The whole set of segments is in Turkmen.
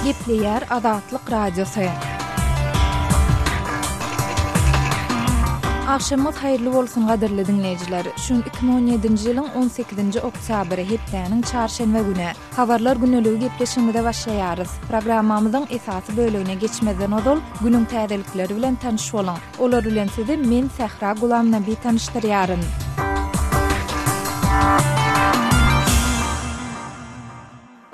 Gepleýär Azatlyk Radiosy. Agşamyňyz haýyrly bolsun gadyrly diňleýjiler. Şu gün 2017-nji ýylyň 18-nji oktýabry, hepdäniň çarşenbe güni. Habarlar güneligi gepleşigimize başlaýarys. Programmamyzyň esasy bölegine geçmezden ozal, günüň täzelikleri bilen tanyş boluň. Olar bilen sizi men Sähra Gulamnabi tanyşdyrýaryn.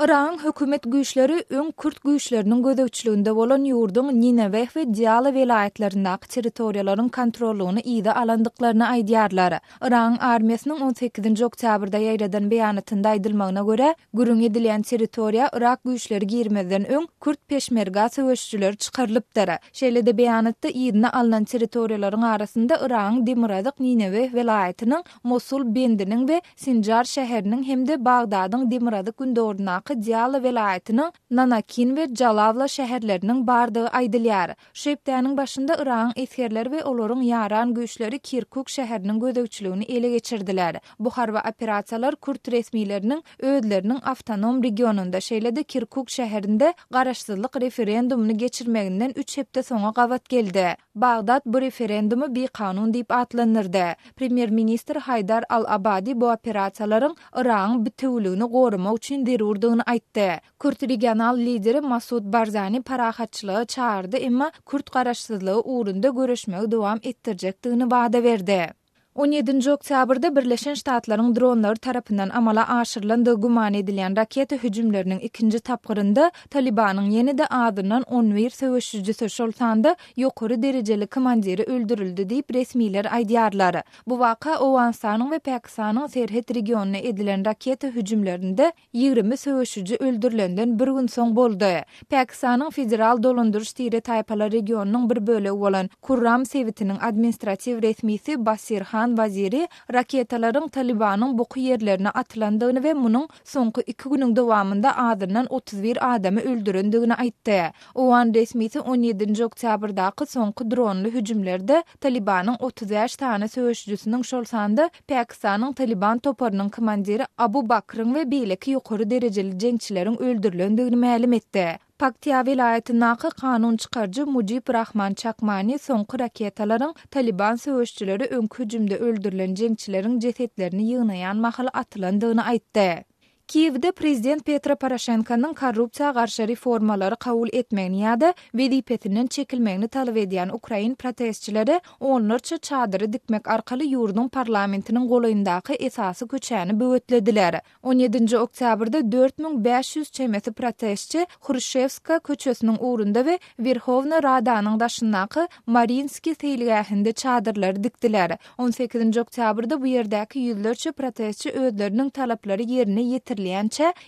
Yragyň hökümet güýçleri öň kürt güýçleriniň gözegçiliginde bolan ýurduň Nineweh we Diala welaýatlaryndaky territoriýalaryň kontrollygyny yza alandyklaryny aýdýarlar. Yragyň armiýasynyň on sekizinji oktýabrda ýaýradan beýanatynda aýdylmagyna görä, gürrüň edilýän territoriýa yrak güýçleri girmezden öň kürt peşmerga söweşijileri çykarylypdyr. Şeýle-de beýanatda yzyna alnan territoriýalaryň arasynda Yragyň demirgazyk Nineweh welaýatynyň Mosul bendiniň we Sinjar şäheriniň hem-de Bagdadyň demirgazyk-gündogaryndaky Diala welaýatynyň Nanakin we Jalawla şäherleriniň bardygy aýdylýar. Şu hepdäniň başynda Yragyň esgerleri we olaryň ýaran güýçleri Kirkuk şäheriniň gözegçiligini ele geçirdiler. Bu harby operasiýalar kürt resmileriniň özleriniň awtonom regionynda, şeýle-de Kirkuk şäherinde garaşsyzlyk referendumyny geçirmeginden üç hepde soňa gabat geldi. Bagdat bu referendumy bikanun diýip atlandyrdy. Premýer-ministr Haýdar al-Abadi bu operasiýalaryň Yragyň bitewüligini goramak üçin zerurdygyny aýtdy. Kürt regional lideri Masud Barzani parahatçylyga çagyrdy, emma kürt garaşsyzlygy ugrunda göreşmegi dowam etdirjekdigini wada berdi. On ýedinji oktýabrda Birleşen Ştatlaryň dronlary tarapyndan amala aşyrylandygy güman edilýän raketa hüjümleriniň ikinji tapgyrynda Talybanyň ýene-de azyndan on bir söweşijisi, şol sanda ýokary derejeli komandiri öldürildi diýip, resmiler aýdýarlar. Bu waka Owganystanyň we Pakistanyň serhet regionyna edilen raketa hüjümlerinde 20 söweşiji öldürilenden bir gün soň boldy. Pakistanyň federal dolandyryş tire-taýpalar regionynyň bir bölegi bolan Kurram sebitiniň administratiw resmisi Basir Han Waziri raketalaryň Talybanyň buky ýerlerine atylandygyny we munuň soňky iki günüň dowamynda azyndan 31 adamy öldürendigini aýtdy. Owgan resmisi on ýedinji oktýabrdaky soňky dronly hüjümlerde Talybanyň 35 sany söweşijisiniň şol sanda Pakistanyň Talyban toparynyň komandiri Abu Bakryň we beýleki ýokary derejeli jeňçileriň öldürilendigini mälim etdi. Paktiýa welaýatyndaky kanun çykaryjy Mujib Rahman Çakmani soňky raketalaryň Talyban söweşijileri öňki hüjümde öldürilen jeňçileriň jesetlerini ýygnaýan mahaly atylandygyny aýtdy. Kiýewde prezident Petro Poroşenkonyň korrupsiýa garşy reformalary kabul etmegini ýa-da wezipesinden çekilmegini talap edýän ukrain protestçileri onlarça çadyry dikmek arkaly ýurduň parlamentiniň golaýyndaky esasy köçäni böwetlediler. On ýedinji oktýabrda 4500 çemesi protestçi Hruşewska köçesiniň ugrunda we Werhowna Radanyň daşyndaky Marinskiý seýilgähinde çadyrlary dikdiler. On sekizinji oktýabrda bu ýerdäki ýüzlerçe protestçi özleriniň talaplary ýerine ýetirilýänçä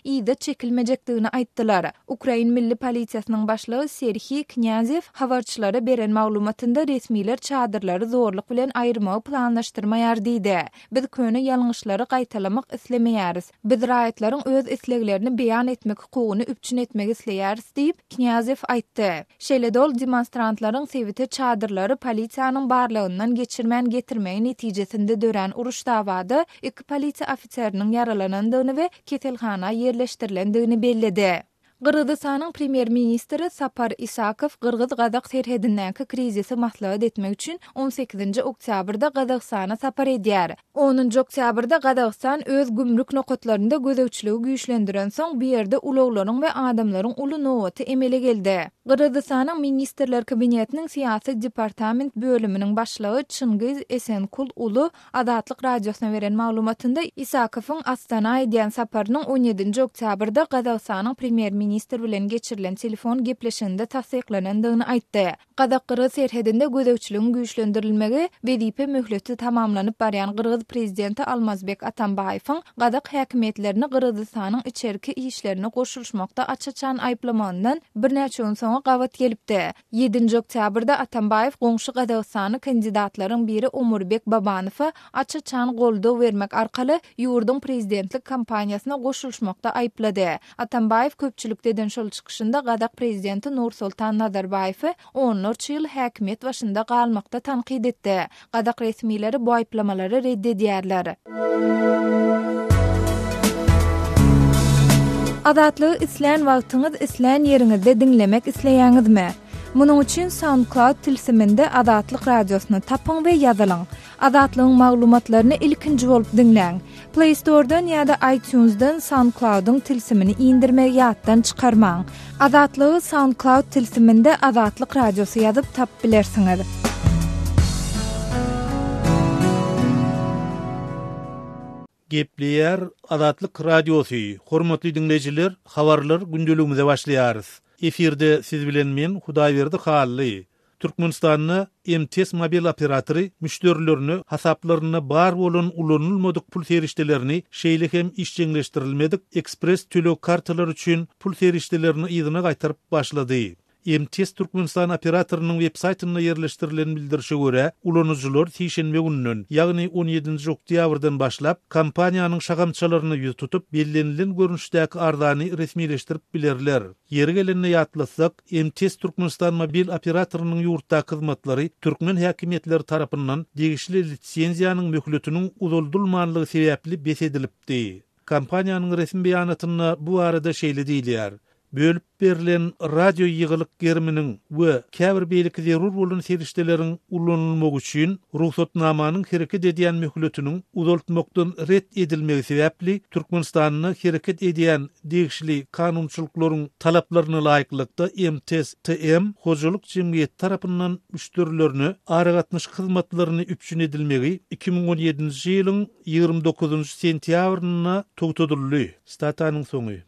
yza çekilmejekdigini aýtdylar. Ukrain milli polisiýasynyň başlygy Serhiý Knýazew habarçylara beren maglumatynda resmiler çadyrlary zorluk bilen aýyrmagy planlaşdyrmaýar diýdi. Biz köne ýalňyşlary gaýtalamak islemeýäris. Biz raýatlaryň öz isleglerini beýan etmek hukugyny üpjün etmek isleýäris diýip, Knýazew aýtdy. Şeýle-de ol demonstrantlaryň sebite çadyrlary polisiýanyň barlagyndan geçirmän getirmegi netijesinde dörän uruş-dawada iki polisiýa ofiseriniň ýaralanandygyny we keselhana ýerleşdirilendigini belledi. Gyrgyzystanyň premýer-ministri Sapar Isakow gyrgyz-gazak serhedindäki krizisi maslahat etmek üçin on sekizinji oktýabrda Gazagystana sapar edýär. Onunjy oktýabrda Gazagystan öz gümrük nokatlarynda gözegçiligi güýçlendirensoň, bu ýerde ulaglaryň we adamlaryň uly nobaty emele geldi. Gyrgyzystanyň Ministrler Kabinetiniň syýasy departament bölüminiň başlygy Çyngyz Esenkul uly Azatlyk Radiosyna beren maglumatynda Isakowyň Astana edýän saparynyň on ýedinji oktýabrda Gazagystanyň premýer-ministri bilen geçirilen telefon gepleşiginde tassyklanandygyny aýtdy. Gazak-gyrgyz serhedinde gözegçiligiň güýçlendirilmegi wezipe möhleti tamamlanyp barýan gyrgyz prezidenti Almazbek Atambaýewiň gazak häkimiýetlerini Gyrgyzystanyň içerki işlerine goşulyşmakda aç-açan aýyplamagyndan birnäçe gün soňa gabat gelipdi. Ýedinji oktýabrda Atambaýew goňşy gazagystanly kandidatlaryň biri Omurbek Babanowa aç-açan goldaw bermek arkaly ýurduň prezidentlik kampaniýasyna goşulyşmakda aýyplady. Atambaýew köpçülikde eden şol çykyşynda gazak prezidenti Nursultan Nazarbaýewi onlarça ýyl häkimiýet başynda galmakda tankyt etdi. Gazak resmileri bu aýyplamalary ret edýärler. Azatlygy islän wagtyňyz, islän ýeriňizde diňlemek isleýäňizmi? Munuň üçin SoundCloud tilsiminde Azatlyk Radiosyny tapyň we ýazylyň. Azatlygyň maglumatlaryny ilkinji bolup diňläň. Play Store-dan ýa-da iTunes-dan SoundCloud-yň tilsimini indirmegi ýatdan çykarmaň. Azatlygy SoundCloud tilsiminde Azatlyk Radiosy ýazyp tapyp bilersiňiz. Gepleýär Azatlyk Radiosy, Hormatly diňleýjiler, habarlar gündeligimize başlaýarys. Efirde siz bilen men Hudaýberdi Hally. Türkmenistanda MTS mobil operatory müşderilerine hasaplarynda bar bolan ulanylmadyk pul serişdelerini, şeýle hem işjeňleşdirilmedik ekspress töleg kartalary üçin pul serişdelerini yzyna gaýtaryp başlady. MTS Türkmenistan operatorynyň web saýtynda ýerleşdirilen bildirişe görä, ulanyjylar sişenbe gününden, ýagny on ýedinji oktýabrdan başlap, kompaniýanyň şahamçalaryna ýüz tutup, bellenilen görnüşdäki arzany resmileşdirip bilerler. Ýeri gelende ýatlatsak, MTS Türkmenistan mobil operatorynyň ýurtdaky hyzmatlary türkmen häkimiýetleri tarapyndan degişli lisenziýanyň möhletiniň uzaldylmanlygy sebäpli bes edilipdi. Kompaniýanyň resmi beýanatynda bu barada şeýle diýilýär, Bölüp berlen radio ýygylyk geriminiň we käbir beýleki zerur bolan serişdeleriň ulanylmagy üçin rugsatnamanyň hereket edýän möhletiniň uzaltmakdan ret edilmegi sebäpli Türkmenistanda hereket edýän degişli kanunçylyklaryň talaplaryna laýyklykda MTS TM hojalyk jemgyýeti tarapyndan müşderilerine aragatnaşyk hyzmatlaryny üpjün edilmegi 2017-nji ýylyň 29-njy sentýabrynda togtadyldy. Statanyň soňy.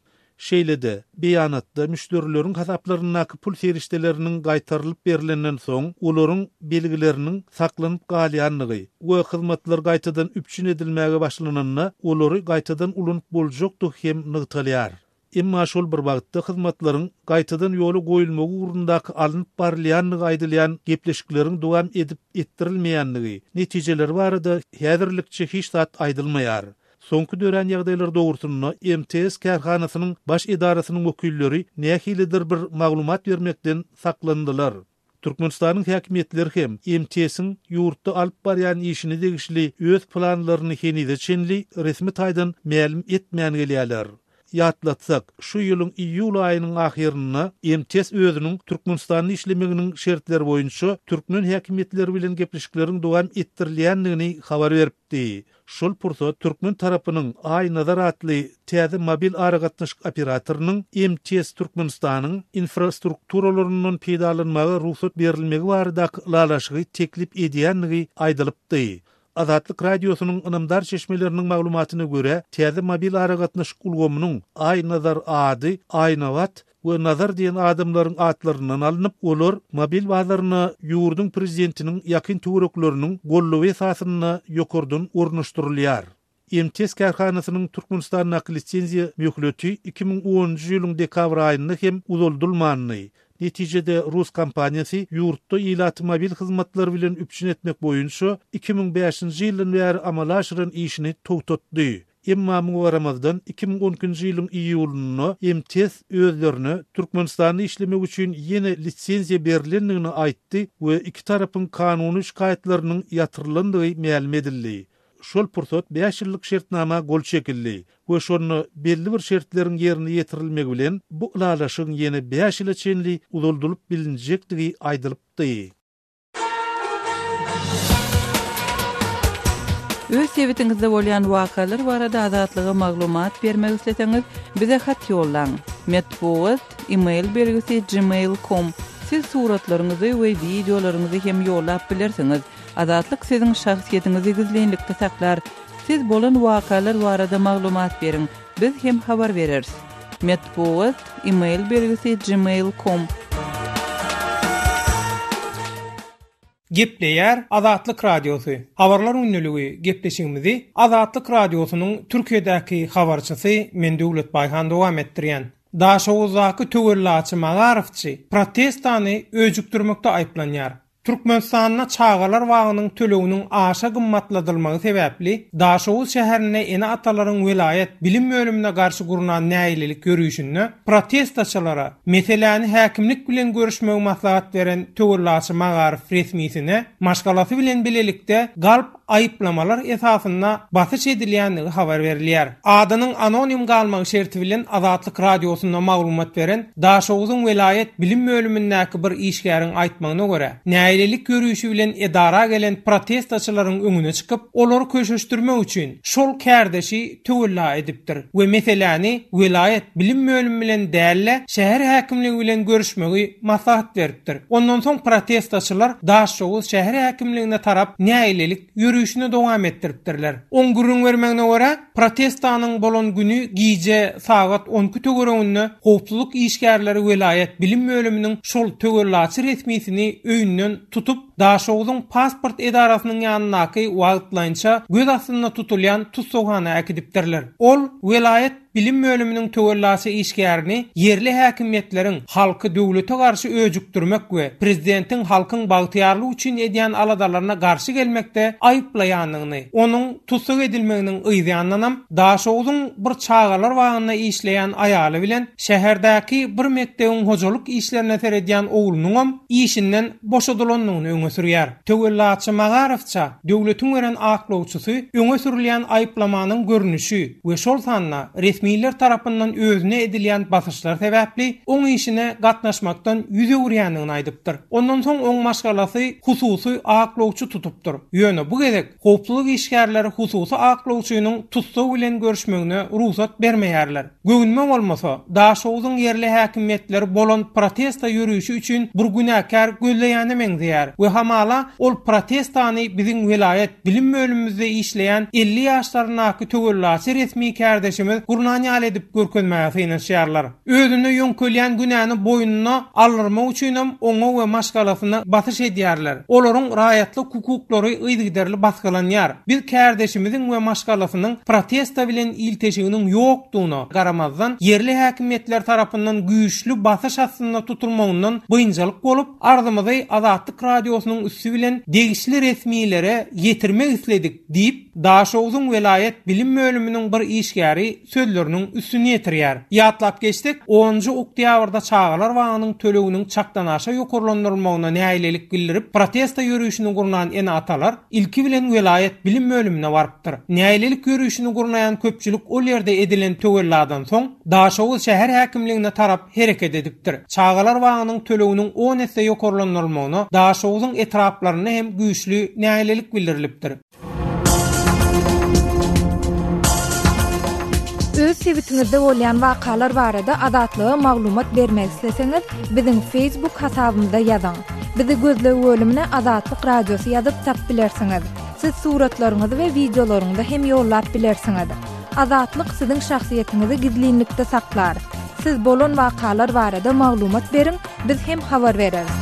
Şeýle-de, beýanatda müşderileriň hasaplaryndaky pul serişdeleriniň gaýtarylyp berlenden soň, olaryň belgileriniň saklanyp galýandygy we hyzmatlar gaýtadan üpjün edilmäge başlananda olary gaýtadan ulanyp boljakdygy hem nygtalýar. Emma şol bir wagtda hyzmatlaryň gaýtadan ýola goýulmagy ugrundaky alnyp barylýandygy aýdylýan gepleşikleriň dowam edip-etdirilmeýändigi, netijeleri barada häzirlikçe hiç zat aýdylmaýar. Soňky dörän ýagdaýlar dogrusynda MTS kärhanasynyň baş edarasynyň wekilleri nähilidir bir maglumat bermekden saklandylar. Türkmenistanyň häkimiýetleri hem MTS-iň ýurtda alyp barýan işine degişli öz planlaryny henize çenli resmi taýdan mälim etmän gelýärler. Ýatlatsak, şu ýylyň iýul aýynyň ahyrynda MTS özüniň Türkmenistanda işlemeginiň şertleri boýunça türkmen häkimiýetleri bilen gepleşikleriň dowam etdirilýändigini habar beripdi. Şol pursat türkmen tarapynyň Aý Nazar atly täze mobil aragatnaşyk operatorynyň MTS Türkmenistanyň infrastrukturalaryndan peýdalanmaga rugsat berilmegi baradaky ylalaşygy teklip edýändigi aýdylypdy. Azatlyk Radiosynyň ynamdar çeşmeleriniň maglumatyna görä, täze mobil aragatnaşyk ulgamynyň Aý Nazar ady Aýnabat we Nazar diýen adamlaryň atlaryndan alnyp, olar mobil bazaryna ýurduň prezidentiniň ýakyn töwerekleriniň goldawy esasynda ýokardan ornaşdyrylýar. MTS kärhanasynyň Türkmenistandaky lisenziýa möhleti 2010-njy ýylyň dekabr aýynda hem uzaldylmandy. Netijede, rus kompaniýasy ýurtda ilaty mobil hyzmatlar bilen üpjün etmek boýunça 2005-nji ýyldan bäri amala aşyran işini togtatdy. Emma muňa garamazdan, 2012-nji ýylyň iýulynda MTS özlerine Türkmenistanda işlemek üçin ýene lisenziýa berlendigini aýtdy we iki tarapyň kanuny şikaýatlarynyň ýatyrylandygy mälim edildi. Şol pursat bäş ýyllyk şertnama gol çekildi we şonda belli bir şertleriň ýerine ýetirilmegi bilen bu ylalaşygyň ýene bäş ýyla çenli uzaldylyp bilinjekdigi aýdylypdy. Öz sebitiňizde bolýan wakalar barada Azatlyga maglumat bermek isleseňiz, bize hat ýollaň. Metbugat, e-mail belgisi gmail com. Siz suratlaryňyzy we wideolaryňyzy hem ýollap bilersiňiz. Azatlyk siziň şahsyýetiňizi gizlinlikde saklar. Siz bolan wakalar barada maglumat beriň, biz hem habar bereris. Metbugat, e-mail belgisi gmail com. Gepleýär Azatlyk Radiosy, Habarlar gündeligi gepleşigimizi Azatlyk Radiosynyň Türkiýedäki habarçysy men Döwlet Baýhan dowam etdirýän. Daşoguzdaky töwellaçy magaryfçy protestany öjükdirmekde aýyplanýar. Türkmenistanda çagalar bagynyň töleginiň aşa gymmatladylmagy sebäpli, Daşoguz şäherinde ene-atalaryň welaýat bilim bölümine garşy gurnan nägilelik ýörişinde protestaçylara meseläni häkimlik bilen görüşmegi maslahat beren töwellaçy magaryf resmisine maşgalasy bilen bilelikde galp. aýyplamalar esasynda basyş edilýändigi habar berilýär. Adynyň anonim galmagy şerti bilen Azatlyk Radiosynda maglumat beren Daşoguzyň welaýat bilim bölümindäki bir işgäriň aýtmagyna görä, nägilelik ýörişi bilen edara gelen protestaçylaryň öňüne çykyp, olary köşeşdirmek üçin şol kärdeşi töwella edipdir we meseläni welaýat bilim bölümi bilen däl-de, şäher häkimligi bilen görüşmegi maslahat beripdir. Ondan soň protestaçylar Daşoguz şäher häkimligine tarap nägilelik ýörişini dowam etdiripdirler. Oň gürrüň bermegine görä, protestanyň bolan güni gije sagat 12 töwereginde howpsuzlyk işgärleri welaýat bilim bölüminiň şol töwellaçy resmisini öýünden tutup, Daşoguzyň pasport edarasynyň ýanyndaky wagtlaýynça göz astynda tutulýan tussaghana äkidipdirler. Ol welaýat bilim bölüminiň töwellaçy işgärini ýerli häkimiýetleriň halky döwlete garşy öjükdirmek we prezidentiň halkyň bagtyýarlygy üçin edýän aladalaryna garşy gelmekde aýyplaýandygyny, onuň tussag edilmeginiň yzýanynam Daşoguzyň bir çagalar bagynda işleýän aýaly bilen şäherdäki bir mekdebiň hojalyk işlerine seredýän oglunyňam işinden boşadylandygyny öňe sürýär. Töwellaçy Magarowça döwletiň beren aklawçysy öňe sürülýän aýyplamanyň görnüşi we şol sanda resmiler tarapyndan özüne edilýän basyşlar sebäpli oň işine gatnaşmakdan ýüz öwürýändigini aýdypdyr. Ondan soň oň maşgalasy hususy aklawçy tutupdyr. Ýöne bu gezek howpsuzlyk işgärleri hususy aklawçynyň tussag bilen görüşmegine rugsat bermeýärler. Göwnüme bolmasa, Daşoguzyň ýerli häkimiýetleri bolan protesta ýörişi üçin bir günäkär gözleýäne meňzeýär we hamala ol protestany biziň welaýat bilim bölümimizde işleýän 50 ýaşlaryndaky töwellaçy resmi kärdeşimiz gurnan ýaly edip görkezmäge synanyşýarlar. Özüne ýöňkelýän günäni boýnuna aldyrmak üçinem oňa we maşgalasyna basyş edýärler. Olaryň raýatlyk hukuklary yzygiderli basgylanýar. Biz kärdeşimiziň we maşgalasynyň protesta bilen ilteşiginiň ýokdugyna garamazdan, ýerli häkimiýetler tarapyndan güýçli basyş astynda tutulmagyndan biynjalyk bolup, arzymyzy Azatlyk Radiosynyň üsti bilen degişli resmilere ýetirmek isledik diýip, Daşogzuň welaýat bilim bölüminiň bir işgäri sözleriniň üstüni ýetirýär. Ýatlap geçsek, onunjy oktýabrda çagalar bagynyň töleginiň çakdanaşa ýokarlandyrylmagyna nägilelik bildirip, protesta ýörişini gurnan ene-atalar ilki bilen welaýat bilim bölümine barypdyr. Nägilelik ýörişini gurnaýan köpçülik ol ýerde edilen töwelladan soň, Daşoguz şäher häkimligine tarap hereket edipdir. Çagalar bagynyň töleginiň on esse ýokarlandyrylmagyna Daşoguzyň etraplarynda hem güýçli nägilelik bildirilipdir. Öz sebitiňizde bolýan wakalar barada Azatlyga maglumat bermek isleseňiz, biziň Facebook hasabymyza ýazyň. Bizi gözleg bölümine Azatlyk Radiosy ýazyp tap bilersiňiz. Siz suratlaryňyzy we wideolaryňyzy hem ýollap bilersiňiz. Azatlyk siziň şahsyýetiňizi gizlinlikde saklar. Siz bolan wakalar barada maglumat beriň, biz hem habar bereris.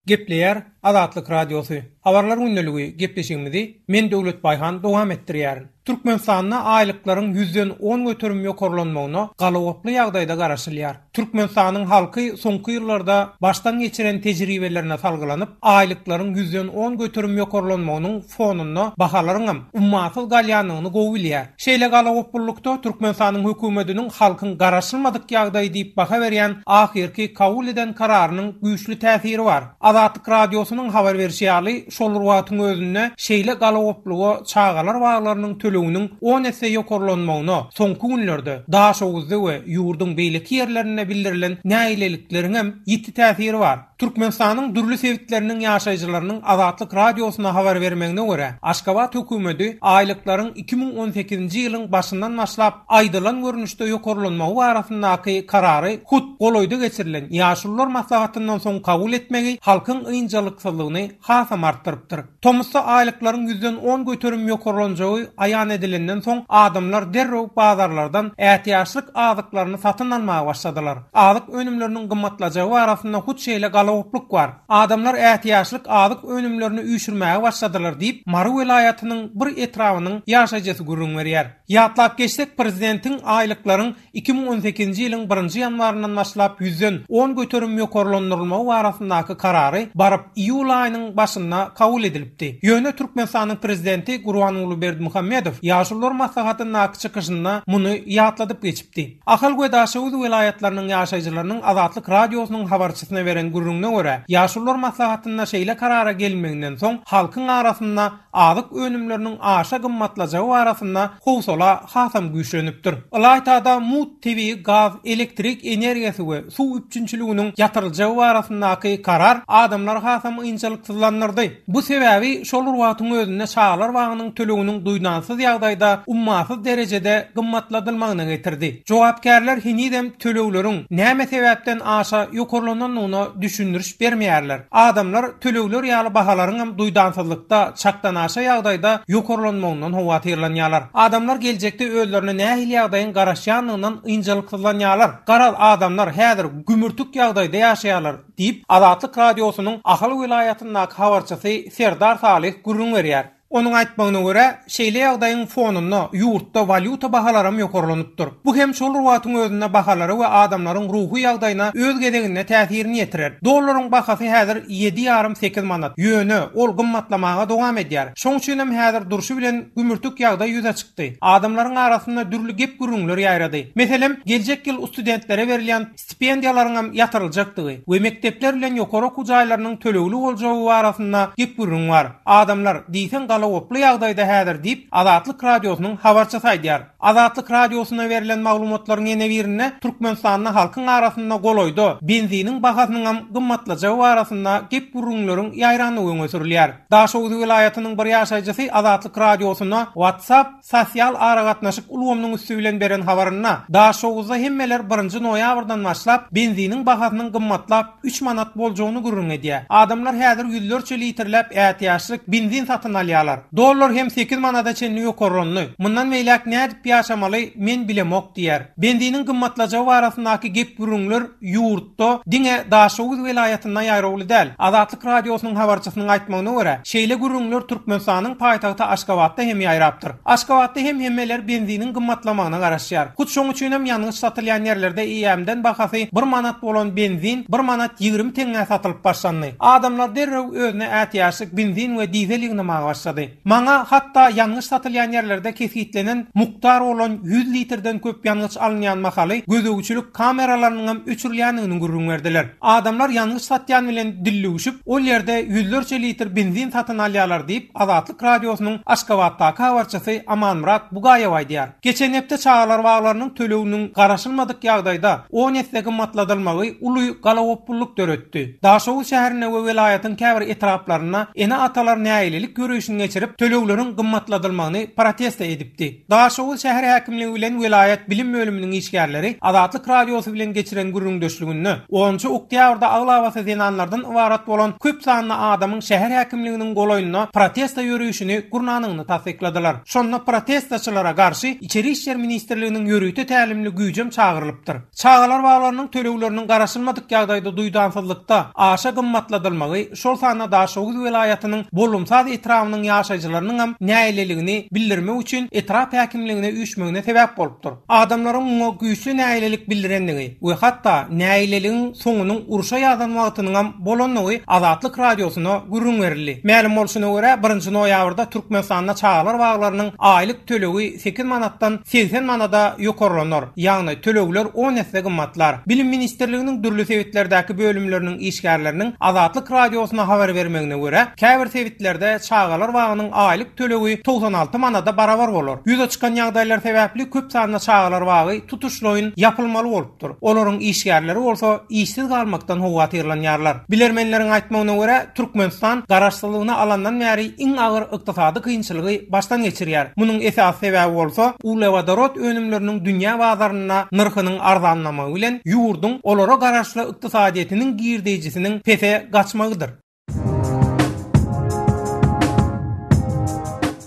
Gepleýär Azatlyk Radiosy. Habarlar gündeligi gepleşigimizi men Döwlet Baýhan dowam etdirýärin. Türkmenistanda aýlyklaryň ýüzden 10% ýokarlanmagyna galagoply ýagdaýda garaşylýar. Türkmenistanyň halky soňky ýyllarda başdan geçiren tejribelerine salgylanyp, aýlyklaryň ýüzden 10% ýokarlanmagynyň fonunda bahalaryňam ummasyz galýandygyny gowy bilýär. Şeýle galagopullykda Türkmenistanyň hökümetiniň halkyň garaşylmadyk ýagdaýy diýip baha berýän ahyrky kabul eden kararynyň güýçli täsiri bar. Azatlyk Radiosynyň habar berşi ýaly, şol bir wagtyň özünde şeýle galagopluga çagalar baglarynyň töleginiň on esse ýokarlanmagyna soňky günlerde Daşoguzda we ýurduň beýleki ýerlerinde bildirilen nägilelikleriňem ýiti täsiri bar. Türkmenistanyň dürli sebitleriniň ýaşaýjylarynyň Azatlyk Radiosyna habar bermegine görä, Aşgabat hökümeti aýlyklaryň 2018-nji ýylyň başyndan başlap aýdylan görnüşde ýokarlanmagy barasyndaky karary hut golaýda geçirilen Ýaşulular maslahatyndan soň kabul etmegi halkyň ynjalyksyzlygyny hasam artdyrypdyr. Tomusda aýlyklaryň ýüzden 10% ýokarlanjagy aýan edilenden soň adamlar derrew bazarlardan ätiýaçlyk azyklaryny satyn almaga başladylar. Azyk önümleriniň gymmatlajagy barasynda hut şeýle galagoplyk bar. Adamlar ätiýaçlyk azyk önümlerini üýşürmäge başladylar diýip, Mary welaýatynyň bir etrabynyň ýaşaýjysy gürrüň berýär. Ýatlap geçsek, prezidentiň aýlyklaryň 2018-nji ýylyň birinji ýanwaryndan başlap ýüzden 10% ýokarlandyrylmagy barasyndaky karary baryp iýul aýynyň başynda kabul edilipdi. Ýöne Türkmenistanyň prezidenti Gurbanguly Berdimuhamedow. Berdimuhamedow Ýaşulular maslahatyndaky çykyşynda muny ýatladyp geçipdi. Ahal we Daşoguz welaýatlarynyň ýaşaýjylarynyň Azatlyk Radiosynyň habarçysyna beren gürrüňine görä, Ýaşulular maslahatynda şeýle karara gelinmeginden soň, halkyň arasynda azyk önümleriniň aşa gymmatlajagy barasynda howsala hasam güýçlenipdir. Ylaýta-da mugt tebigy gaz, elektrik energiýasy we suw üpjünçiliginiň ýatyryljagy barasyndaky karar adamlary hasam ynjalyksyzlandyrdy. Bu sebäbi şol bir wagtyň özünde çagalar bagynyň töleginiň duýdansyz ýagdaýda ummasyz derejede gymmatladylmagyna getirdi. Jogapkärler henizem tölegleriň näme sebäpden aşa ýokarlanandygyna düşündiriş bermeýärler. Adamlar tölegler ýaly bahalaryňam duýdansyzlykda çakdanaşa ýagdaýda ýokarlanmagyndan howatyrlanýarlar. Adamlar geljekde özlerine nähili ýagdaýyň garaşýandygyndan ynjalyksyzlanýarlar. Garaz, adamlar häzir gümürtik ýagdaýda ýaşaýarlar. Diýip, Azatlyk Radiosynyň Ahal welaýatyndaky habarçysy Serdar Salyh gürrüň berýär. Onuň aýtmagyna görä, şeýle ýagdaýyň fonunda ýurtda walýuta bahalaram ýokarlanypdyr. Bu hem şol bir wagtyň özünde bahalara we adamlaryň ruhy ýagdaýyna öz gezeginde täsirini ýetirer. Dollaryň bahasy häzir ýedi ýarym-sekiz manat. Ýöne, ol gymmatlamaga dowam edýär. Şoň üçinem häzir durşy bilen gümürtik ýagdaý ýüze çykdy. Adamlaryň arasynda dürli gep-gürrüňler ýaýrady. Meselem, geljek ýyl ustudentlere berilýän stipendiýalaryňam ýatyryljakdygy we mekdepler bilen ýokary okuw jaýlarynyň tölegli boljagy barasynda gep-gürrüň bar. Adamlar diýseň galagoply ýagdaýda häzir diýip, Azatlyk Radiosynyň habarçysy aýdýar. Azatlyk Radiosyna berlen maglumatlaryň ýene birinde Türkmenistanda halkyň arasynda golaýda benziniň bahasynyňam gymmatlajagy barasynda gep-gürrüňleriň ýaýrandygy öňe sürülýär. Daşoguz welaýatynyň bir ýaşaýjysy Azatlyk Radiosyna WhatsApp sosial aragatnaşyk ulgamynyň üsti bilen beren habarynda, Daşoguzda hemmeler birinji noýabrdan başlap benziniň bahasynyň gymmatlap üç manat boljagyny gürrüň edýär. Adamlar häzir ýüzlerçe litrläp ätiýaçlyk benzin satyn alýarlar. Dollar hem sekiz manada çenli ýokarlandy. Mundan beýläk nädip ýaşamaly, men bilemok diýýär. Benziniň gymmatlajagy barasyndaky gep-gürrüňler ýurtda diňe Daşoguz welaýatynda ýaýrawly däl. Azatlyk Radiosynyň habarçysynyň aýtmagyna görä, şeýle gürrüňler Türkmenistanyň paýtagty Aşgabatda hem ýaýrapdyr. Aşgabatda hem hemmeler benziniň gymmatlamagyna garaşýar. Hut şoň üçinem ýangyç satylýan ýerlerde eýýämden bahasy bir manat bolan benzin bir manat 20 teňňä satylyp başlandy. Adamlar derrew özüne ätiýaçlyk benzin we dizel ýygnamaga başlady. Maňa hatda ýangyç satylýan ýerlerde kesgitlenen mukdar bolan 100 litrden köp ýangyç alynýan mahaly gözegçilik kameralarynyňam öçürilýändigini gürrüň berdiler. Adamlar ýangyç satýan bilen dildüwşüp, ol ýerde ýüzlerçe litr benzin satyn alýarlar diýip, Azatlyk Radiosynyň Aşgabatdaky habarçysy Amanmyrat Bugaýew aýdýar. Geçen hepde çagalar baglarynyň töleginiň garaşylmadyk ýagdaýda on esse gymmatladylmagy uly galagopbullyk döretdi. Daşoguz şäherinde we welaýatyň käbir etraplarynda ene-atalar nägilelik ýörişini geçirip, tölegleriň gymmatladylmagyny protesta edipdi. Daşoguz şäher häkimligi bilen welaýat bilim bölüminiň işgärleri Azatlyk Radiosy bilen geçiren gürrüňdeşliginde, onunjy oktýabrda aglabasy zenanlardan ybarat bolan köp sanly adamyň şäher häkimliginiň golaýynda protesta ýörişini gurnanyny tassykladylar. Şonda protestaçylara garşy Içeri işler ministrliginiň ýörite tälimli güýjem çagyrylypdyr. Çagalar baglarynyň tölegleriniň garaşylmadyk ýagdaýda duýdansyzlykda aşa gymmatladylmagy, şol sanda Daşoguz welaýatynyň Bollumsaz etrabynyň ýaşaýjylarynyňam nägileligini bildirmek üçin etrap häkimligine üýşmegine sebäp bolupdyr. Adamlaryň muňa güýçli nägilelik bildirendigi we hatda nägileligiň soňunyň urşa ýazan wagtynyňam bolandygy Azatlyk Radiosyna gürrüň berildi. Mälim bolşuna görä, birinji noýabrda Türkmenistanda çagalar baglarynyň aýlyk tölegi sekiz manatdan 80 manada ýokarlanar, ýagny tölegler on esse gymmatlar. Bilim ministrliginiň dürli sebitlerdäki bölümleriniň işgärleriniň Azatlyk Radiosyna habar bermegine görä, käbir sebitlerde çagalar bagynyň aýlyk tölegi 96 manada barabar bolar. Ýüze çykan ýagdaýlar sebäpli köp sanda çagalar bagy tutuşlaýyn ýapylmaly bolupdyr. Olaryň işgärleri bolsa işsiz galmakdan howatyrlanýarlar. Bilermenleriň aýtmagyna görä, Türkmenistan garaşsyzlygyny alandan bäri iň agyr ykdysady kynçylygy başdan geçirýär. Munuň esasy sebäbi bolsa, uglewodorod önümleriniň dünýä bazarynda nyrhynyň arzanlamagy bilen ýurduň olara garaşly ykdysadyýetiniň girdeýjisiniň pese gaçmagydyr.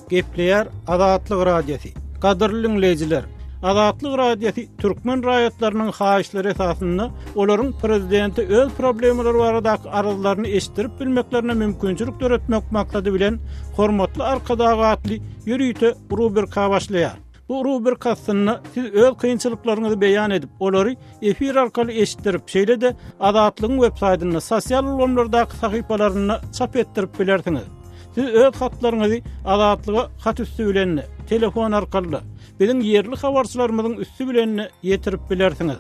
Gepleýär Azatlyk Radiosy. Gadyrly diňleýjiler, Azatlyk Radiosy türkmen raýatlarynyň haýyşlary esasynda olaryň prezidente öz problemalary baradaky arzlaryny eşitdirip bilmeklerine mümkinçilik döretmek maksady bilen Hormatly Arkadag atly ýörite rubrika başlaýar. Bu rubrika astynda siz öz kynçylyklaryňyzy beýan edip, olary efir arkaly eşitdirip, şeýle-de Azatlygyň web saýtynda, sosial ulgamlardaky sahypalarynda çap etdirip bilersiňiz. Siz öz hatlaryňyzy Azatlyga hat üsti bilen-de, telefon arkaly-da, biziň ýerli habarçylarymyzyň üsti bilen-de ýetirip bilersiňiz.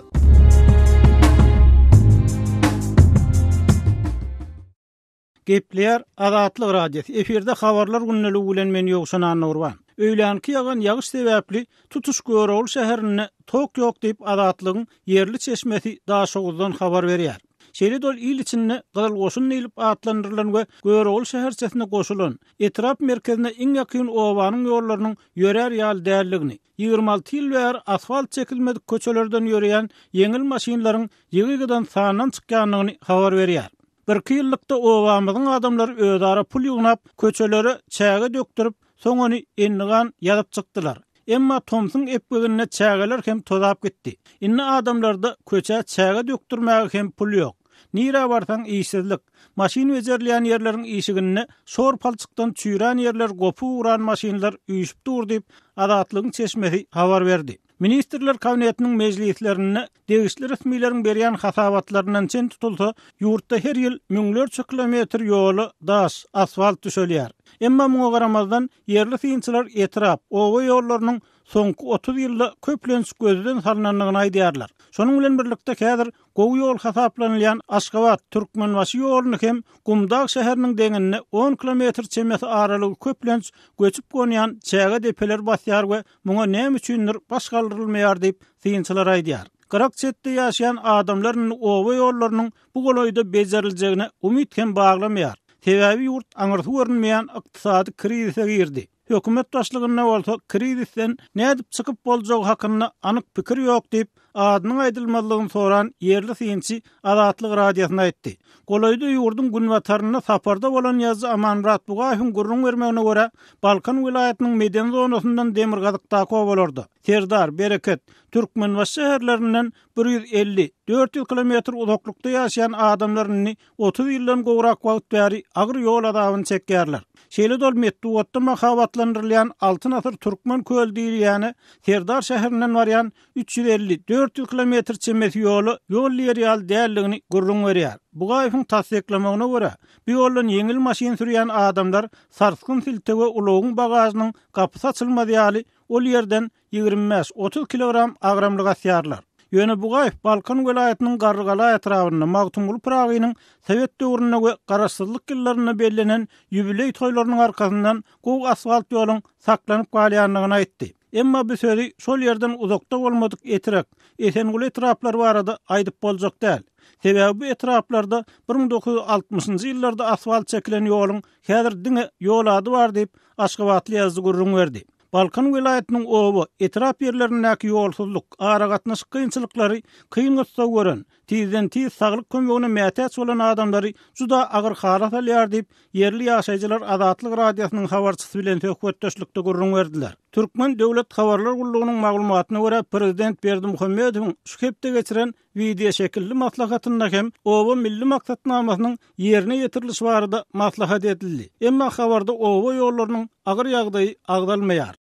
Gepleýär Azatlyk Radiosy, efirde Habarlar gündeligi bilen men Ýowşan Annagurban. Öýlänki ýagan ýagyş sebäpli tutuş Görogly şäherinde tok ýok diýip Azatlygyň ýerli çeşmesi Daşoguzdan habar berýär. Şeýle-de ol il içinde Gyzyl goşun diýlip atlandyrylan we Görogly şäherçesine goşulan, etrap merkezine iň ýakyn obanyň ýollarynyň ýörär ýaly däldigini, 26 ýyl bäri asfalt çekilmedik köçelerden ýöreýän ýeňil maşynlaryň ýygy-ýygydan sandan çykýandygyny habar berýär. Birki ýyllykda obamyzyň adamlary özara pul ýygnap, köçelere çäge dökdürip, soň ony endigan ýazyp çykdylar. Emma tomsuň epgeginde çägeler hem tozap gitdi. Indi adamlarda köçä çäge dökdürmäge hem pul ýok. Nirä barsaň işsizlik. Maşyn bejerilýän ýerleriň işiginde şor palçykdan çüýrän ýerler gopup ugran maşynlar üýşüp dur diýip, Azatlygyň çeşmesi habar berdi. Ministrler Kabinetiniň mejlislerinde degişli resmileriň berýän hasabatlaryndan çen tutulsa, ýurtda her ýyl müňlerçe kilometr ýola daş, asfalt düşelýär. Emma muňa garamazdan, ýerli synçylar etrap, oba ýollarynyň soňky 30 ýylda köplenç gözden salnandygyny aýdýarlar. Şonuň bilen birlikde, häzir gowy ýol hasaplanylýan Aşgabat, Türkmenbaşy ýoluny hem Gumdag şäheriniň deňinde on kilometr çemesi aralygy köplenç göçüp-gonýan çäge depeler basýar we muňa näme üçindir baş galdyrylmaýar diýip, synçylar aýdýar. Gyrak-çetde ýaşaýan adamlar indi oba ýollarynyň bu golaýda bejeriljegine umyt hem baglamaýar. Sebäbi ýurt aňyrsy görünmeýän ykdysady krizise girdi. Hökümet başlygynda bolsa krizisden nädip çykyp boljagy hakynda anyk pikir ýok diýip, adynyň aýdylmazlygyny soran ýerli synçy Azatlyk Radiosyna aýtdy. Golaýda ýurduň günbatarynda saparda bolan ýazyjy Amanmyrat Bugaýewiň gürrüň bermegine görä, Balkan welaýatynyň medeni zonasyndan demirgazykdaky obalarda, Serdar, Bereket, Türkmenbaşy şäherlerinden 150, 400 kilometr uzaklykda ýaşaýan adamlar indi 30 ýyldan gowrak wagt bäri agyr ýol azabyny çekýärler. Şeýle-de ol metbugatda mahabatlandyrylýan Altyn asyr türkmen köli diýilýäne Serdar şäherinden barýan 350, 400 kilometr çemesi ýola ýol diýer ýaly däldigini gürrüň berýär. Bugaýewiň tassyklamagyna görä, bu ýoldan ýeňil maşyn sürýän adamlar sarsgyn siltewe ulagyň bagažynyň gapysy açylmaz ýaly ol ýerden 25, 30 kilogram agramlyk asýarlar. Ýöne Bugaýew Balkan welaýatynyň Garrygala etrabynda Magtymguly Pyragynyň sowet döwründe we garaşsyzlyk ýyllarynda bellenen ýubileý toýlarynyň arkasyndan gowy asfalt ýoluň saklanyp galýandygyny aýtdy. Emma bu sözi şol ýerden uzakda bolmadyk Etrek, Esenguly etraplary barada aýdyp boljak däl. Sebäbi bu etraplarda 1960-njy ýyllarda asfalt çekilen ýoluň häzir diňe ýol ady bar diýip, aşgabatly ýazyjy gürrüň berdi. Balkan welaýatynyň oba, etrap ýerlerindäki ýolsuzlyk, aragatnaşyk kynçylyklary kyn-gyssag gören, tizden-tiz saglyk kömegine mätäç bolan adamlary juda agyr hala salýar diýip, ýerli ýaşaýjylar Azatlyk Radiosynyň habarçysy bilen söhbetdeşlikde gürrüň berdiler. Türkmen döwlet habarlar gullugynyň maglumatyna görä, prezident Berdimuhamedowyň şu hepde geçiren wideoşekilli maslahatynda hem Oba milli maksatnamasynyň ýerine ýetirilişi barada maslahat edildi. Emma habarda oba ýollarynyň agyr ýagdaýy agzalmaýar.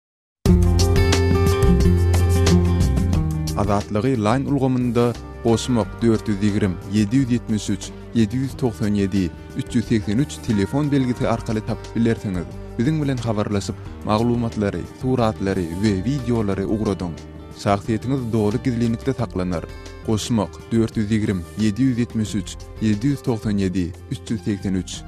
Azatlygy Line ulgamynda goşmak 420 773 797 383 telefon belgisi arkaly tapyp bilersiňiz. Biziň bilen habarlaşyp, maglumatlary, suratlary we wideolary ugradyň. Şahsyýetiňiz doly gizlinlikde saklanar. Goşmak 420 773 797 383.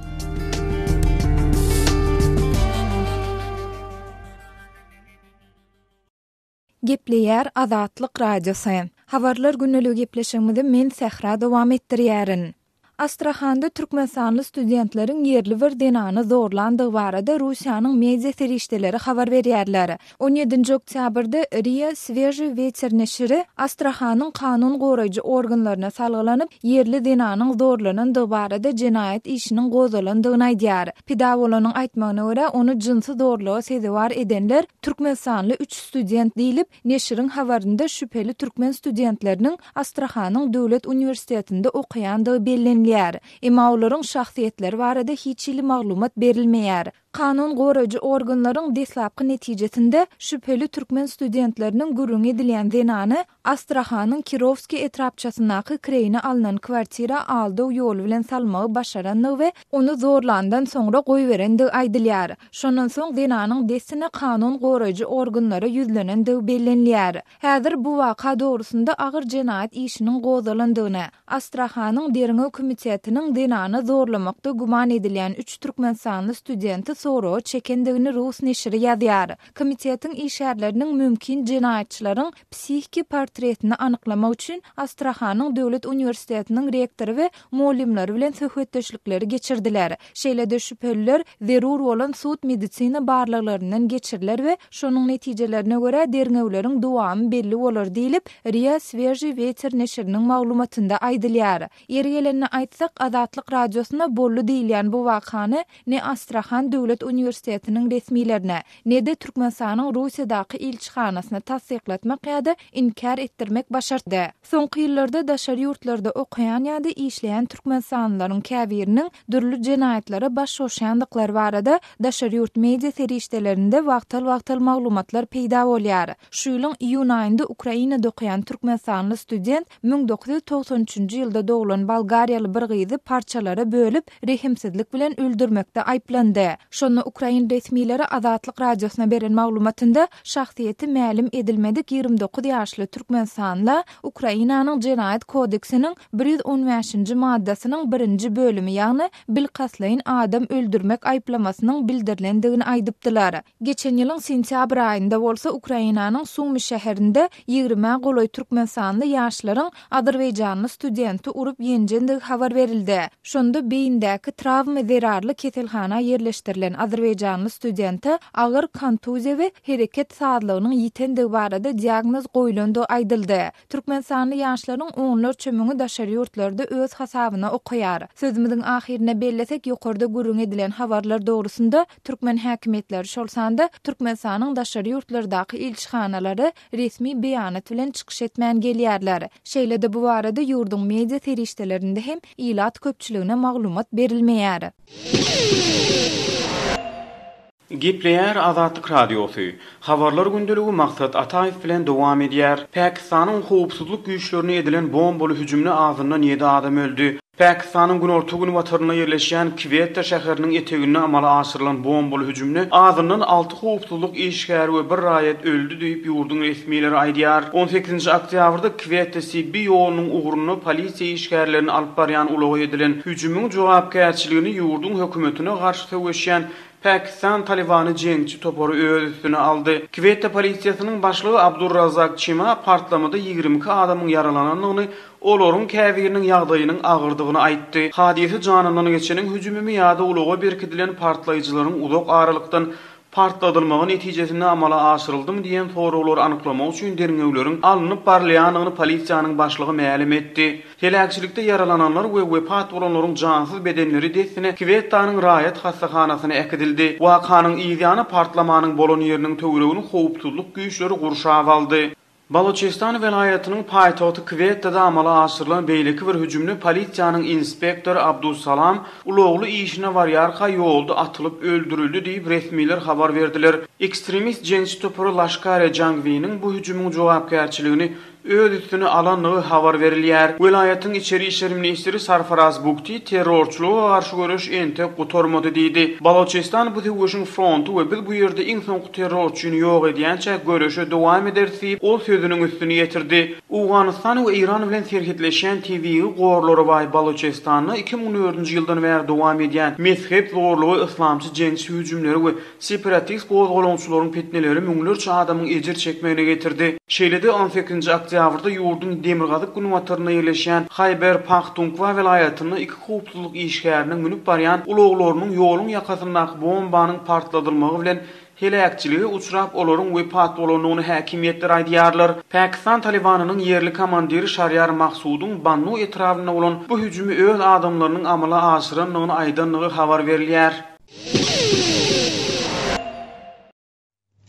Gepleýär Azatlyk Radiosy. Habarlar gündeligi gepleşigimizi men Sähra dowam etdirýärin. Astrahanda türkmenistanly studentleriň ýerli bir zenany zorlandygy barada Russiýanyň media serişdeleri habar berýärler. On ýedinji oktýabrda RIA Svežiý weter neşiri Astrahanyň kanun goraýjy organlaryna salgylanyp, ýerli zenanyň zorlanandygy barada jenaýat işiniň gozgalandygyny aýdýar. Pida bolanyň aýtmagyna görä, ony jynsy zorluga sezewar edenler türkmenistanly üç student diýlip, neşiriň habarynda şübheli türkmen studentleriniň Astrahanyň döwlet uniwersitetinde okaýandygy bellenilýär. Emma olaryň şahsyýetleri barada hiç hili maglumat berilmeýär. Kanun goraýjy organlaryň deslapky netijesinde şübheli türkmen studentleriniň gürrüňi edilýän zenany Astrahanyň Kirowskiý etrapçasyndaky kireýine alnan kwartira aldaw ýoly bilen salmagy başarandygy we ony zorlandan soňra goýberendigi aýdylýar. Şondan soň zenanyň dessine kanun goraýjy organlara ýüzlenendigi bellenilýär. Häzir bu waka dogrusynda agyr jenaýat işiniň gozgalandygyny, Astrahanyň Derňew komitetiniň zenany zorlamakda güman edilýän üç türkmenistanly studenti soraga çekendigini rus neşiri ýazýar. Komitetiň işgärleriniň mümkin jenaýatçylaryň psihiki portretini anyklamak üçin Astrahanyň döwlet uniwersitetiniň rektory we mugallymlary bilen söhbetdeşlikleri geçirdiler. Şeýle-de şübheliler zerur bolan sud-medisina barlaglaryndan geçiriler we şonuň netijelerine görä derňewleriň dowamy belli bolar diýlip, RIA Svežiý weter neşiriniň maglumatynda aýdylýar. Ýeri gelende aýtsak, Azatlyk Radiosyna boldy diýilýän bu wakany ne Astrahan döwlet uniwersitetiniň resmilerine, ne-de Türkmenistanyň Russiýadaky ilçihanasyna tassyklatmak ýa-da inkär etdirmek başartdy. Soňky ýyllarda daşary ýurtlarda okaýan ýa-da işleýän türkmenistanlylaryň käbiriniň dürli jenaýatlara baş goşýandyklary barada daşary ýurt media serişdelerinde wagtal-wagtal maglumatlar peýda bolýar. Şu ýylyň iýun aýynda Ukrainada okaýan türkmenistanly student 1993-nji ýylda doglan bolgariýaly bir gyzy parçalara bölüp, rehimsizlik bilen öldürmekde aýyplandy. Şonda ukrain resmileri Azatlyk Radiosyna beren maglumatynda şahsyýeti mälim edilmedik 29 ýaşly türkmenistanla Ukrainanyň Jenaýat kodeksiniň 115-nji maddasynyň birinji bölümi, ýagny bilkastlaýyn adam öldürmek aýyplamasynyň bildirilendigini aýdypdylar. Geçen ýylyň sentýabr aýynda bolsa Ukrainanyň Sumy şäherinde ýigrimä golaý türkmenistanly ýaşlaryň azerbaýjanly studenti urup ýenjendigi habar berildi. Şonda beýindäki trawma zerarly keselhana ýerleşdirilen azerbaýjanly studente agyr kontuziýa we hereket sazlygynyň ýitendigi barada diagnoz goýlandygy aýdyldy. Türkmenistanly ýaşlaryň onlarça müňi daşary ýurtlarda öz hasabyna okaýar. Sözümiziň ahyrynda bellesek, ýokarda gürrüňi edilen habarlar dogrusynda Türkmen häkimiýetleri, şol sanda Türkmenistanyň daşary ýurtlardaky ilçihanalary resmi beýanat bilen çykyş etmän gelýärler. Şeýle-de bu barada ýurduň media serişdelerinde hem ilat köpçüligine maglumat berilmeýär. Gepleýär Azatlyk Radiosy. Habarlar gündeligi Maksat Ataýew bilen dowam edýär. Pakistanyň howpsuzlyk güýçlerine edilen bombaly hüjümde azyndan ýedi adam öldi. Pakistanyň günorta-günbatarynda ýerleşýän Kwetta şäheriniň eteginde amala aşyrylan bombaly hüjümde azyndan alty howpsuzlyk işgäri we bir raýat öldi diýip, ýurduň resmileri aýdýar. On sekizinji oktýabrda Kwetta-Sibbi ýolunyň ugrunda polisiýa işgärlerini alyp barýan ulaga edilen hüjümiň jogapkärçiligini ýurduň hökümetine garşy söweşýän Pakistan Talybany jeňçi topary öz üstüne aldy. Kwetta polisiýasynyň başlygy Abdur Razak Çima partlamada 22 adamyň ýaralanandygyny, olaryň käbiriniň ýagdaýynyň agyrdygyny aýtdy. Hadysa janyndan geçeniň hüjümimi ýa-da ulaga berkidilen partlaýjylaryň uzak aralykdan partladylmagy netijesinde amala aşyryldymy diýen soraglary anyklamak üçin derňewleriň alnyp barylýandygyny polisiýanyň başlygy mälim etdi. Heläkçilikde ýaralananlar we wepat bolanlaryň jansyz bedenleri dessine Kwettanyň raýat hassahanasyna äkidildi. Wakanyň yzýany partlamanyň bolan ýeriniň töweregini howpsuzlyk güýçleri gurşap aldy. Baluçistan welaýatynyň paýtagty Kwettada amala aşyrylan beýleki bir hüjümde polisiýanyň inspektory Abdus Salam ulagly işine barýarka ýolda atylyp öldürildi diýip, resmiler habar berdiler. Ekstremist jeňçi topary Laşkar-e-Jangwiniň bu hüjümiň jogapkärçiligini öz üstüne alandygy habar berilýär. Welaýatyň içeri işler ministri Sarfaraz Bugti terrorçylyga garşy göreş entek gutarmady diýdi. Baloçistan bu söweşiň fronty we biz bu ýerde iň soňky terrorçyny ýok edýänçäk göreşe dowam ederis diýip, ol sözüniň üstüni ýetirdi. Owganystan we Eýran bilen serhetleşýän tebigy gorlara baý Baloçistanda 2004-nji ýyldan bäri dowam edýän mezhep zorlugy, yslamçy jeňçi hüjümleri we Separatist gozgalaňçylaryň pitneleri müňlerçe adamyň ejir çekmegine getirdi. Şeýle-de, on sekizinji oktýabrda ýurduň demirgazyk-günbatarynda ýerleşýän Haýber-Pahtunkwa welaýatynda iki howpsuzlyk işgäriniň münüp barýan ulaglarynyň ýoluň ýakasyndaky bombanyň partladylmagy bilen heläkçilige uçrap, olaryň wepat bolandygyny häkimiýetler aýdýarlar. Pakistan Talybanynyň ýerli komandiri Şarýar Mahsudyň Bannu etrabynda bolan bu hüjümi öz adamlarynyň amala aşyrandygyny aýdandygy habar berilýär.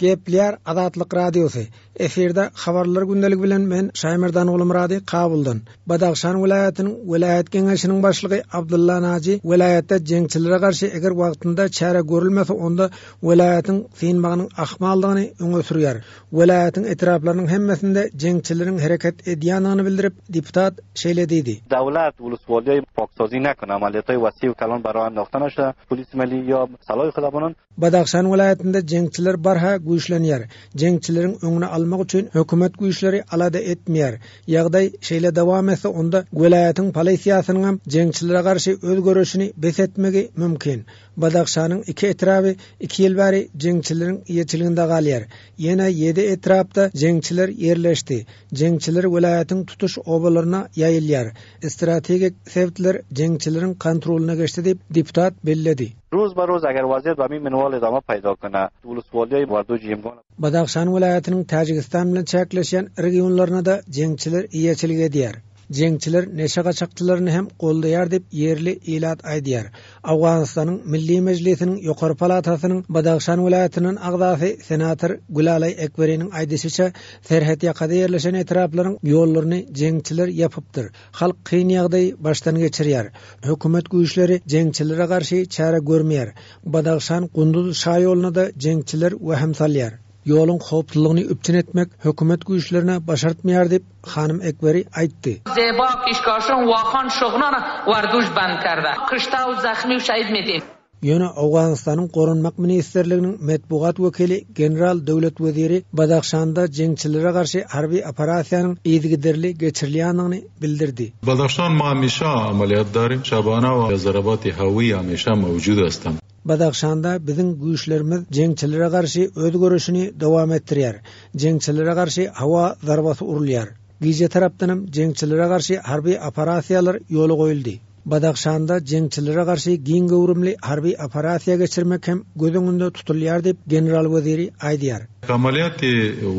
Gepleýär Azatlyk Radiosy. Efirde Habarlar gündeligi bilen men Şaýmerdan Gulmyrady Kabuldan. Badahşan welaýatynyň welaýat geňeşiniň başlygy Abdylla Naji welaýatda jeňçilere garşy eger wagtynda çäre görülmese onda welaýatyň synmagynyň ahmaldygyny öňe sürýär. Welaýatyň etraplarynyň hemmesinde jeňçileriň hereket edýändigini bildirip, deputat şeýle diýdi. Döwlet uluswalýaý paksazi nekun amalýataý wasiw kalon baro andahta naşda polis meli ýa salaý hylabanan. Badahşan welaýatynda jeňçiler barha güýçlenýär. Jeňçileriň öňüni almak üçin hökümet güýçleri alada etmeýär. Ýagdaý şeýle dowam etse onda welaýatyň polisiýasynyňam jeňçilere garşy öz göreşini bes etmegi mümkin. Badahşanyň iki etraby iki ýyl bäri jeňçileriň eýeçiliginde galýar. Ýene ýedi etrapda jeňçiler ýerleşdi. Jeňçiler welaýatyň tutuş obalaryna ýaýylýar. Strategik sebitler jeňçileriň kontrolyna geçdi diýip, deputat belledi. Ruz ba ruz agar waziýat ba min minwal edama paýda kona, uluswalýaý warduj ýemgon. Badahşan welaýatynyň Täjigistan bilen çäkleşýän regionlaryna-da jeňçiler eýeçilik edýär. Jeňçiler neşe gaçakçylaryny hem goldaýar diýip, ýerli ilat aýdýar. Owganystanyň Milli Mejlisiniň ýokary palatasynyň Badahşan welaýatyndan agzasy senator Gülalaý Ekberiniň aýdyşyça, serhetýakada ýerleşen etraplaryň ýollaryny jeňçiler ýapypdyr. Halk kyn ýagdaýy başdan geçirýär. Hökümet güýçleri jeňçilere garşy çäre görmeýär. Badahşan, Gunduz şaýoluna-da jeňçiler wehim salýar. Ýoluň howpsuzlygyny üpjün etmek hökümet güýçlerine başartmaýar diýip, hanym Ekberi aýtdy. Zeba kişkaşan wahan şognana werduş bend kerde. Kişta u zahmi u şehid metin. Ýöne Owganystanyň Goranmak ministrliginiň metbugat wekili general Döwlet Weziri Badahşanda jeňçilere garşy harby operasiýanyň yzygiderli geçirilýändigini bildirdi. Badahşan ma hemişe amaliyat darim, şabana we zarabati hawi hemişe mewjud hestem. Badahşanda biziň güýçlerimiz jeňçilere garşy öz göreşini dowam etdirýär. Jeňçilere garşy howa zarbasy urulýar. Gije tarapdanam jeňçilere garşy harby operasiýalar ýola goýuldy. Badahşanda jeňçilere garşy giň göwrümli harby operasiýa geçirmek hem göz öňünde tutulýar diýip, general Weziri aýdýar. Amaliyati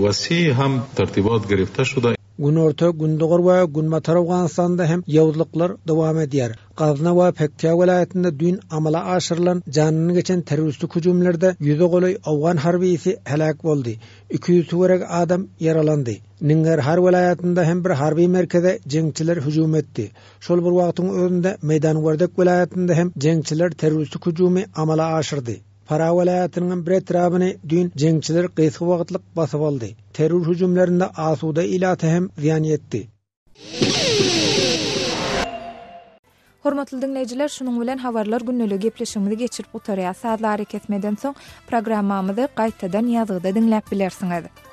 wasi hem tertibat girifte şuda. Günorta, Gündogar we Günbatar Owganystanda hem ýowuzlyklar dowam edýär. Gazna we Pektiýa welaýatynda düýn amala aşyrylan janyndan geçen terroristik hüjümlerde ýüze golaý owgan harbysy heläk boldy, 200 töweregi adam ýaralandy. Ningarhar welaýatynda hem bir harby merkeze jeňçiler hüjüm etdi. Şol bir wagtyň özünde Meýdan Werdek welaýatynda hem jeňçiler terroristik hüjümi amala aşyrdy. Farah welaýatynyň bir etrabyny düýn jeňçiler gysga wagtlyk basyp aldy. Terror hüjümlerinde asuda ilata hem zyýan ýetdi. Hormatly diňleýjiler, şunuň bilen Habarlar gündeligi gepleşigimizi geçirip gutarýas. Sazly arakesmeden soň programmamyzy gaýtadan ýazgyda diňläp bilersiňiz.